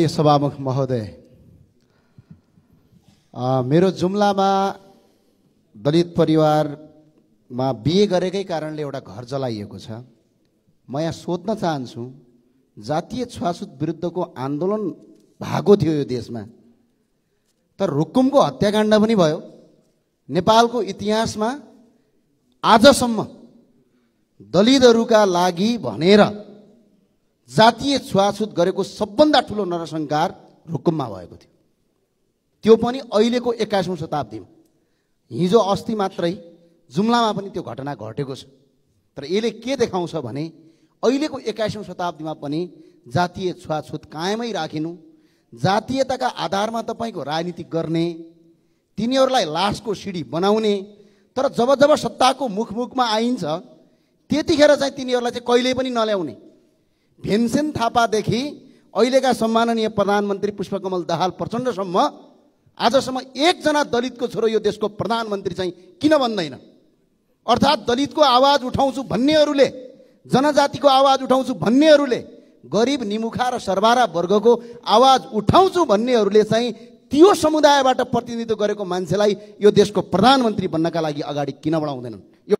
सभामुख महोदय, मेरो जुम्लामा दलित परिवारमा बिहे गरेकै कारणले एउटा घर जलाइएको छ। म यहाँ सोध्न चाहन्छु, जातीय छुवाछुत विरुद्धको आन्दोलन भएको थियो यो देशमा, तर रुकुमको हत्याकाण्ड पनि भयो। नेपालको इतिहासमा आजसम्म दलितहरूका लागि भनेर जातीय छुवाछुत गरेको सबभन्दा ठुलो नरसंहार रुकुममा भएको थियो, त्यो पनि अहिलेको 21औं शताब्दीमा। हिजो अस्ति मात्रै जुम्लामा पनि त्यो घटना घटेको छ। तर यसले के देखाउँछ भने अहिलेको 21औं शताब्दीमा पनि जातीय छुवाछुत कायमै राखिनु, जातीयताका आधारमा तपाईको राजनीति गर्ने, तिनीहरूलाई लासको सिडी बनाउने, तर जब जब सत्ताको मुखमुखमा आइन्छ त्यतिखेर चाहिँ तिनीहरूलाई चाहिँ कहिल्यै पनि नल्याउने। भीमसेन थापादेखि अहिलेका सम्माननीय प्रधानमन्त्री पुष्पकमल दाहाल प्रचण्डसम्म आजसम्म एकजना दलितको छोरो यो देशको प्रधानमन्त्री चाहिँ किन बन्दैन? अर्थात् दलितको आवाज उठाउँछु भन्नेहरूले, जनजातिको आवाज उठाउँछु भन्नेहरूले, गरिब निमुखा र सरबारा वर्गको आवाज उठाउँछु भन्नेहरूले चाहिँ त्यो समुदायबाट प्रतिनिधित्व गरेको मान्छेलाई यो देशको प्रधानमन्त्री बन्नका लागि अगाडि किन बढाउँदैनन्?